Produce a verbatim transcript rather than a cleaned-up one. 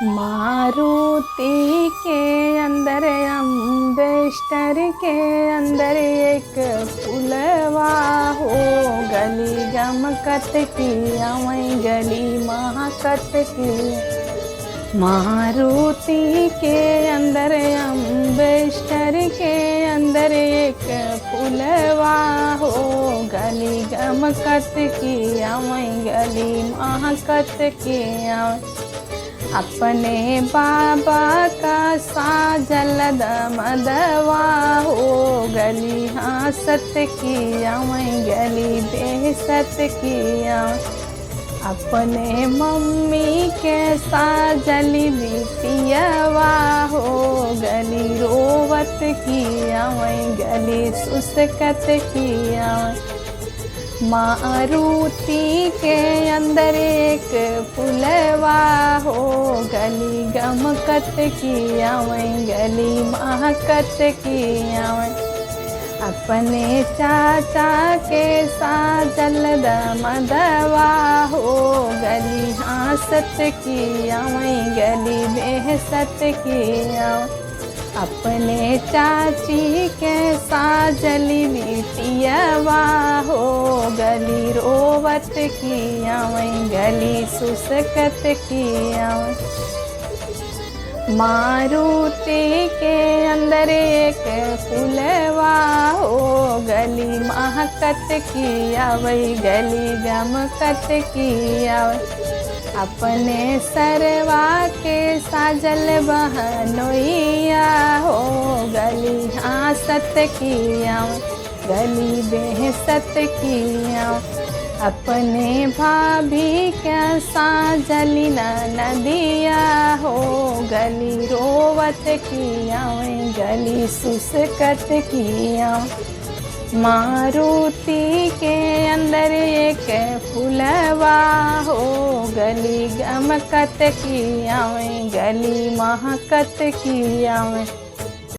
मारुति के अंदर, अम्बेस्टर के अंदर एक फुलवा हो, गली गमकत की आवै, गली महकत की। मारुति के अंदर, अम्बेस्टर के अंदर एक फुलवा हो, गली गमकत की आवै, गली महकत की आवै। अपने बाबा का साजल दमदवा हो, गली हाँसत की आवै, गली बेहसत की आवै। अपने मम्मी के साजल बिटियवा हो, गली रोवत की आवै, गली सुसकत की आवै। मारुति के अंदर एक फुलवा हो, गली गमकत की आवै, गली महकत की आवै। अपने चाचा के साजल दमदवा हो, गली हाँसत की आवै, गली बेहसत की आवै। अपने चाची के साजल बिटियवा हो, गली रोवत की आवै, गली सुसकत की आवै। मारुति के अंदर एक फुलवा हो, गली महकत की आवै, गली गमकत की आवै। अपने सरवा के साजल बहनोइया हो, गली हाँसत की आवै, गली बेहसत की आवै। अपने भाभी के साजल ननदिया हो, गली रोवत की आवै, गली सुसकत की आवै। मारुति के अंदर एक फुलवा हो, गली गमकत की आवै, गली महकत की आवै।